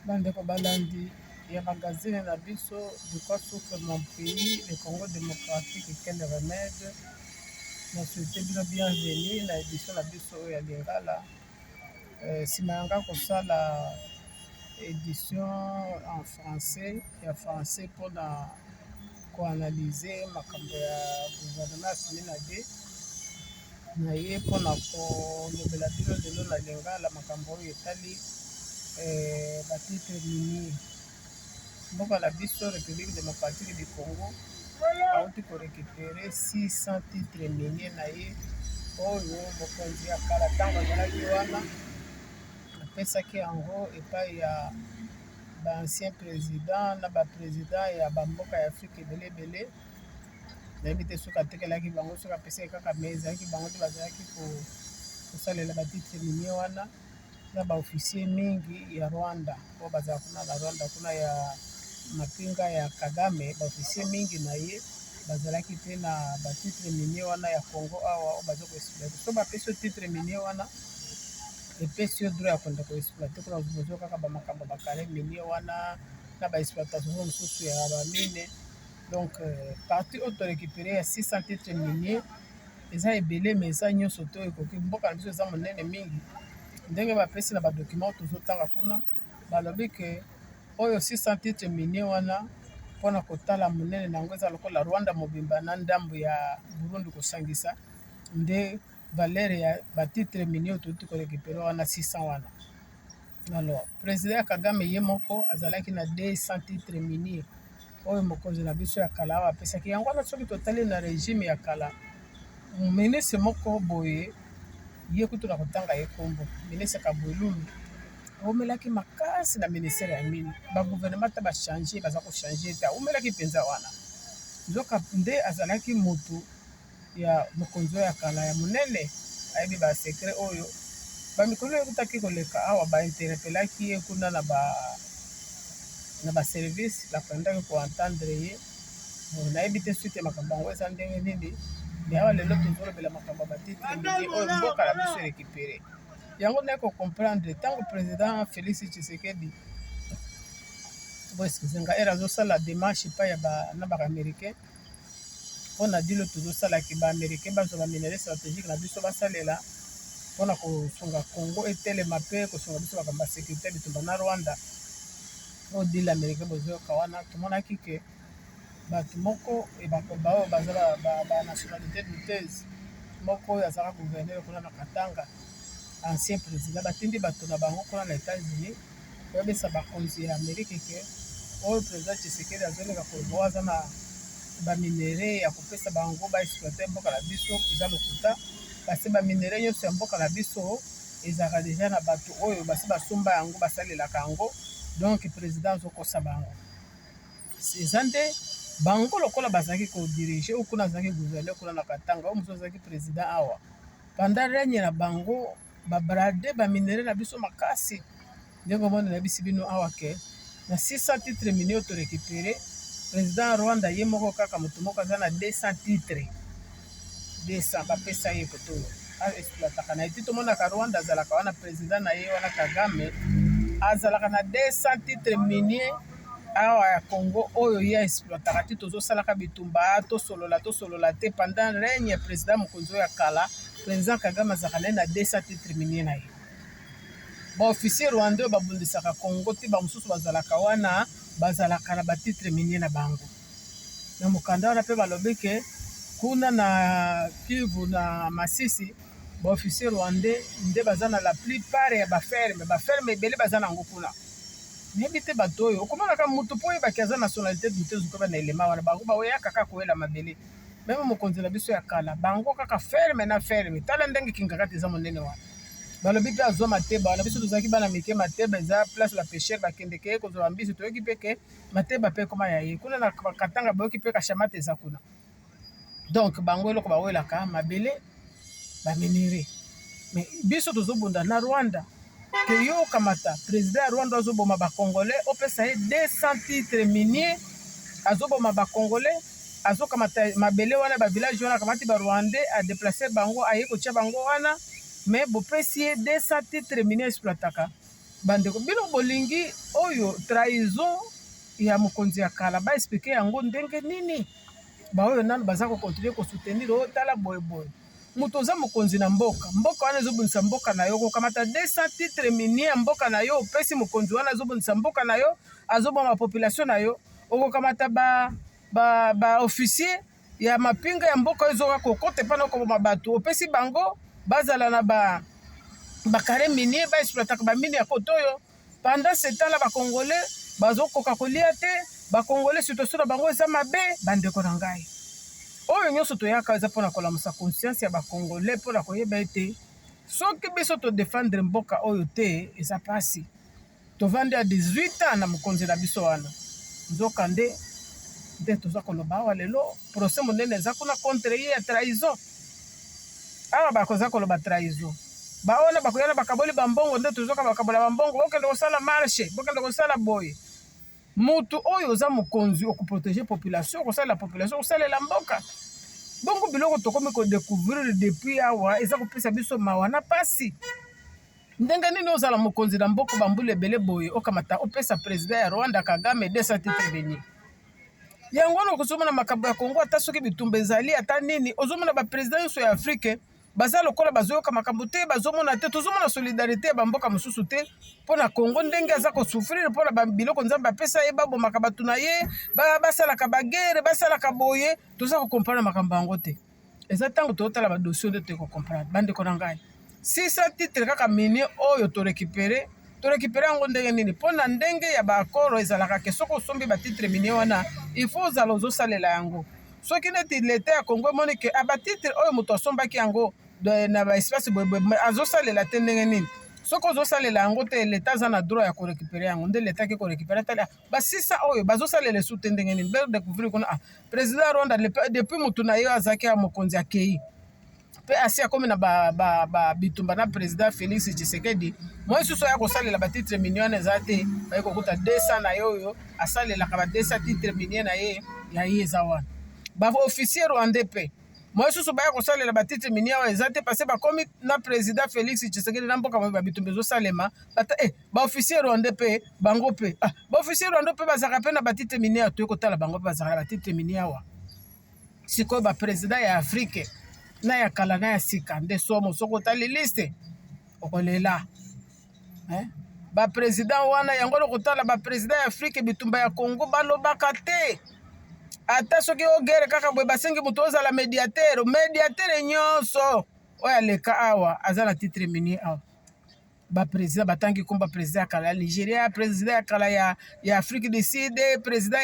Bandeko balandi ya magazine na biso De quoi souffre mon pays, le Congo démocratique, quel remède? Na souhaite bino bienvenue na édition na biso oyo ya Lingala. Nsima ya nga kosala édition en français ya français mpona koanalyse makambo ya gouvernement ya Sumina de na ye mpona kolobela bino lelo na Lingala makambo oyo etali batitre minier. Mboka na biso République démocratique du Congo auti korécupérer 600 titre minier na ye oyo mokonzi ya kala ntango azalaki wana apesaki yango epai ya baancien président na baprésident ya bamboka ya Afrique ebele ebele. Nayebi te soki atekelaki bango, soki apesaki kaka, mais ezalaki bango te bazalaki kosalela batitre minier wana na baofficier mingi ya Rwanda oyo bazala kuna na Rwanda, kuna ya mapinga ya Kagame. Baofficier mingi na ye bazalaki mpe na batitre minier wana ya Congo awa oyo baza koexploiter. So bapesi yo titre minier wana, epesi yo droit ya kokende koexploiter kuna. Bozwa kaka bamakambo bacarré minier wana na baexploitation mosusu ya bamine. Donc partie oyo torécupéré ya 600 titre minier eza ebele, mais eza nyonso te oyo ekoki. Mboka na biso eza monene mingi. Ndenge bapesi na badocument tozotanga kuna, balobi ke oyo 600 titre minier wana, mpona kotala monene na yango, eza lokola Rwanda mobimba na ndambo ya Burundi kosangisa, nde valeur ya batitre minier oyo touti korécupérer wana 600 wana. Alors président ya Kagame ye moko azalaki na 200 titre minier oyo mokonzi na biso ya kala awa apesaki yango wana. Soki totali na régime ya kala, ministre moko boye, ye kutu na kotanga ye nkombo, ministre Kabwelulu, aumelaki makasi na ministère ya mine. Bagouvernement ata bachange, baza kochange te, aumelaki mpenza wana. Nzoka nde azalaki motu ya mokonzi oyo ya kala ya monene, ayebi basecret oyo. Bamikolo ekutaki koleka awa, bainterpellaki ye kuna na baservice, bakendaki koentendre ye. Nayebi te suite ya makambo yango eza ndenge nini, mais awa lelo tozolobela makambo ya batitre minier oyo mboka na biso erécupéré yango. Naye kocomprendre ntango président Félix Tshisekedi, bo excuse nga, ere azosala démarche epai ya na baaméricain mpona deal oyo tozosalaki, baaméricain bazwa baminerai stratégique na biso, basalela mpona kosunga Congo etelema mpe kosunga biso makambo ya sécurité, bitumba na Rwanda. Oyo deal américain bozoyoka wana, tomonaki ke bato moko baoyo baza banationalité douteuse, moko oyo azalaka gouverneur kuna na Katanga, ancien président, batindi bato na bango kuna na États-Unis koyebisa bakonzi ya Amérique ke oyo président Tshisekedi azolinga koloba, oyo aza na baminerai ya kopesa bango baexploiter mboka na biso, eza lokuta, parce baminerai nyonso ya mboka na biso ezalaka déjà na bato oyo basi basomba yango, basalelaka yango. Donc président azokosa bango. Eza nde bango lokola bazalaki kodiriger oyo kuna, azalaki gouverneur kuna na Katanga, oyo mosusu azalaki président awa. Pendant règne na bango, babrader baminerai na biso makasi. Ndenge omoni, nayebisi bino awa ke na 600 titre minier oyo torécupéré, président Rwanda ye moko kaka, moto moko aza na 200 titre, 200 bapesa ye koto oyo aexploitaka na ye. Ti tomonaka Rwanda azalaka wana, président na ye wana Kagame azalaka na 200 titre minier awa ya Congo oyo ye aexploitaka. Ti tozosalaka bitumba, tosolola tosolola te, pendant règne ya président mokonzi oyo ya kala, président Kagame azalaka na ye na 200 titre minier na ye. Baofficier rwandais oyo babundisaka Congo te, bamosusu bazalaka wana, bazalaka na batitre minier na bango. Na mokanda wana mpe balobi ke kuna na Kivu, na Masisi, baofficier rwandais nde baza na la plupart ya baferme. Baferme ebele baza nango kuna. Nayebi te, bato oyo okomonaka motu mpo oyebaki aza nationalité douteuse, koyeba na elema wana, bango baoyaka kaka koyela mabele. Même mokonzi na biso ya kala, bango kaka ferme na ferme. Tala ndenge Kingakati eza monene wana. Balobi mpe azwa Mateba wana. Biso tozalaki bana mike, Mateba eza place bapêcheur bakendeke ye kozwa bambisi. Toyoki mpe ke Mateba mpe ekoma ya ye kuna na Katanga. Boyoki mpe Kashamata eza kuna. Donc bango eloko bawelaka mabele, baminerai. Mais biso tozobunda na Rwanda, ke yo okamata président ya Rwanda azoboma bacongolais, opesa ye 200 titre minier, azoboma bacongolais, azokamata mabele wana, bavillage wana, akamati barwandais, adéplacer bango, aye kotia bango wana, mais bopesi ye 200 titre minier, exploitaka. Bandeko, bino bolingi oyo trahison ya mokonzi ya kala ba expliquer yango ndenge nini? Baoyo nanu baza ko continuer ko soutenir oyo tala boye boye. Moto oza mokonzi na mboka, mboka wana ezobundisa mboka na yo, okokamata 200 titres miniers ya mboka na yo opesi mokonzi wana azobundisa mboka na yo, azoboma population na yo, okokamata ba ba ba officier ya mapinga ya mboka oyo ezoka kokota epai na koboma bato, opesi bango bazala na ba ba carré minier ba exploitaka ba mine ya kote oyo. Pendant ce temps là ba congolais bazokoka kolia te, ba congolais situation na bango eza mabe. Bandeko na ngai, oyo nyonso toyaka eza mpona kolamusa conscience ya ba congolais, mpona koyeba ete soki biso to defendre mboka oyo te eza pasi. Tovandi ya 18 ans na mokonzi na biso wana, nzokande nde toza koloba awa lelo procès monene eza kuna contre ye ya trahison. Awa bakoza koloba trahison, bawana bakoya na bakaboli bambongo, nde tozoka bakabola bambongo, bokende kosala marche, bokende kosala boye. Moto oyo oza mokonzi okoprotege population, okosalela population, okosalela mboka. Bongo biloko tokomi kodecouvrir depuis awa eza kopesa biso mawa na pasi. Ndenge nini ozala mokonzi na mboka bambula ebele boye, okamata opesa president ya Rwanda Kagame 200 titres miniers? Yango wana okozomona makambo ya Congo, ata soki bitumba ezali ata nini, ozomona ba president nyonso ya Afrique baza lokola bazoyoka makambo te, bazomona te, tozomona solidarite ya bamboka mosusu te mpo na Congo ndenge aza kosouffrir mpo na biloko Nzambe apesa ye, babomaka bato na ye, basalaka baguerre, basalaka boye, toza kokomprendre makambo yango te. Eza ntango tozotala ba dossier nde toyei kocomprendre. Bandeko na ngai, 600 titre kaka minier oyo torécupere, torécupere yango ndenge nini? Mpo na ndenge ya baaccord ezalaka ke soki osombi batitre minier wana, il faut ozala ozosalela yango. Soki neti leta ya Congo emoni ke batitre oyo moto asombaki yango na ba espace boye boye azosalela te, ndenge nini? Soki ozosalela yango te, leta aza na droit ya korécupere yango. Nde leta ake korécupere, tali ba 600 oyo bazosalela esu te, ndenge nini? Be découvrir kuna président ya Rwanda depuis motu na ye azalaki ya mokonzi akei mpe asi akomi na bitumba na président Félix Tshisekedi, moi lisusu aya kosalela batitre minier wana eza te. Baye kokuta 200 na ye oyo asalelaka ba 200 titre minier na ye ya ye eza wana. Baofficier rwandais mpe moi lisusu baya kosalela batitre minier oyo eza te, parce bakomi na président Félix Tshisekedi na mboka moyo babitumba ezosalema. Bata baofficier rwandais mpe bango mpe baofficier rwandais mpe bazalaka mpe na batitre minier. Toyei kotala bango mpe bazalaka na batitre minier awa. Sikoyo baprésident ya Afrique na ya kala na ya sika nde somo. Soki otali liste okolela, eh? Baprésident wana yango na kotala baprésident ya Afrique, bitumba ya Congo balobaka te. Ata soki ogere kaka boye, basengi moto ozala médiateur, médiateur nyonso oyo aleka awa aza na titre minier awa. Baprésident batangi komba président ya kala ya Nigeria, président ya kala ya Afrique du Sud, président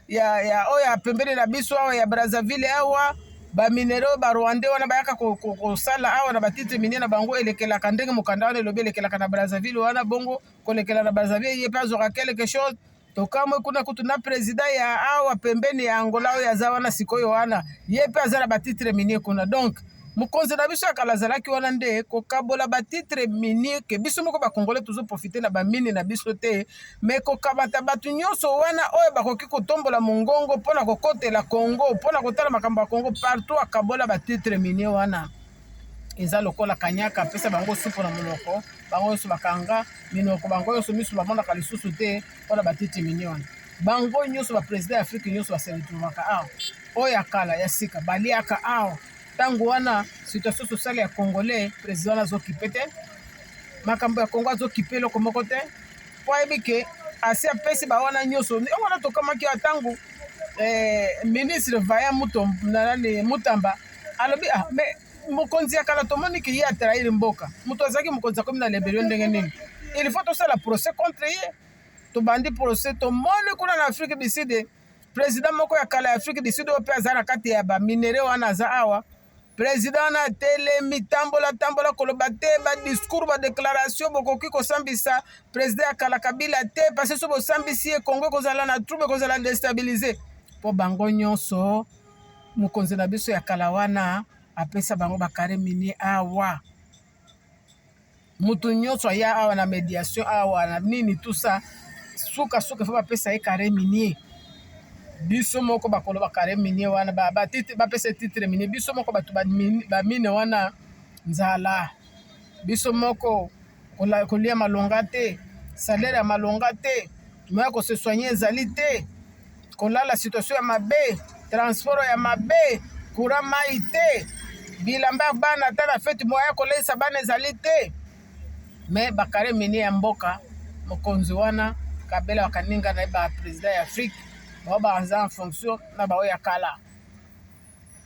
ya oyo ya pembeni na biso awa ya Brazzaville awa, baminerais barwandais wana bayaka kosala awa na batitre minier na bango elekelaka ndenge mokanda wana elobi, elekelaka na Brazzaville wana. Bongo kolekela na Brazzaville, ye mpe azwaka quelque chose. Tokamwe kuna kutu na président ya awa pembeni ya Angola oyo aza wana sikoyo wana, ye mpe aza na batitre minier kuna. Donc mokonzi na biso ya kala azalaki wana nde kokabola batitre minier ke biso moko bakongole tozoprofite na bamine na biso te, me kokamata bato nyonso wana oyo bakoki kotombola mongongo mpona kokotela Congo, mpona kotala makambo ya Congo partout, akabola batitre minier wana. Eza lokola kanyaka apesa bango supu na monoko, bango nyonso bakanga minoko, bango nyonso miso bamonaka lisusu te mpona batitre minier wana. Bango nyonso baprésident ya Afrique nyonso base retrouvaka awa, oyo ya kala, ya sika, baliaka awa. Ntango wana situation sociale ya congolais, président wana azokipe te makambo ya Congo, azokipe eloko moko te, po ayebi ke asi apesi bawana nyonso. Yango wana tokamaki ya ntango ministre Vaillant nani Mutamba alobi: "Ah, mais mokonzi ya kala tomoni ke ye atrahir mboka, moto azalaki mokonzi akomi na rébellion, ndenge nini? Il faut tosala procès contre ye." Tobandi procès, tomoni kuna na Afrique du Sud, président moko ya kala ya Afrique du Sud oyo mpe aza na kati ya baminerais wana aza awa. Président wana atelemi, tambola tambola, koloba te, badiscours, badéclaration: bokoki kosambisa président ya kala Kabila te, parce so bosambisi ye, Congo ekozala na trouble, ekozala déstabilisé, mpo bango nyonso mokonzi na biso ya kala wana apesa bango bacarré minier awa. Moto nyonso aya awa na médiation awa na nini, tout ça, sukasuka faut bapesa ye carré minier. Biso moko bakolo bacarré minier wana, bapesa titre minier, biso moko bato bamine wana nzala, biso moko kolia malonga te. Salaire ya malonga te, moyen ya ko se soigner ezali te, kolala situation ya mabe, transport ya mabe, courant mai te, bilamba ya bana ata na feti moyen ya koleisa bana ezali te. Mais ba carré minier ya mboka mokonzi wana Kabila bakaninga na ye ba president ya Afrique bao baza en fonction na bao ya kala.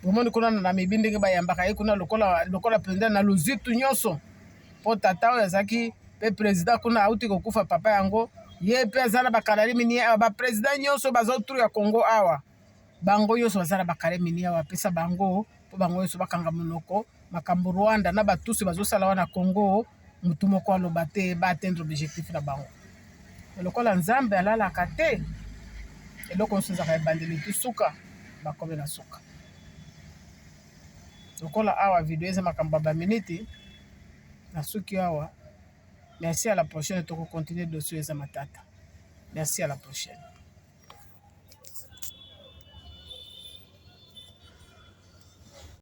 Bomoni kuna na Namibie ndenge bayambaka ye kuna lokola lokola president na luzitu nyonso mpo tata oyo azalaki mpe president kuna auti kokufa papa yango ye mpe aza na bakalari mini awa bapresident nyonso baza autour ya Congo awa bango nyonso baza na bakare mini awa apesa bango mpo bango nyonso bakanga monoko makambo Rwanda na batusi bazosala wana Congo motu moko aloba te ba atteindre objectif na bango lokola Nzambe alalaka te eloko nyonso ezalaka ebandeli ti suka bakomi na suka lokola awa video eza makambo ya baminiti nasuki awa merci à la prochaine toko continuer dossier eza matata merci à la prochaine.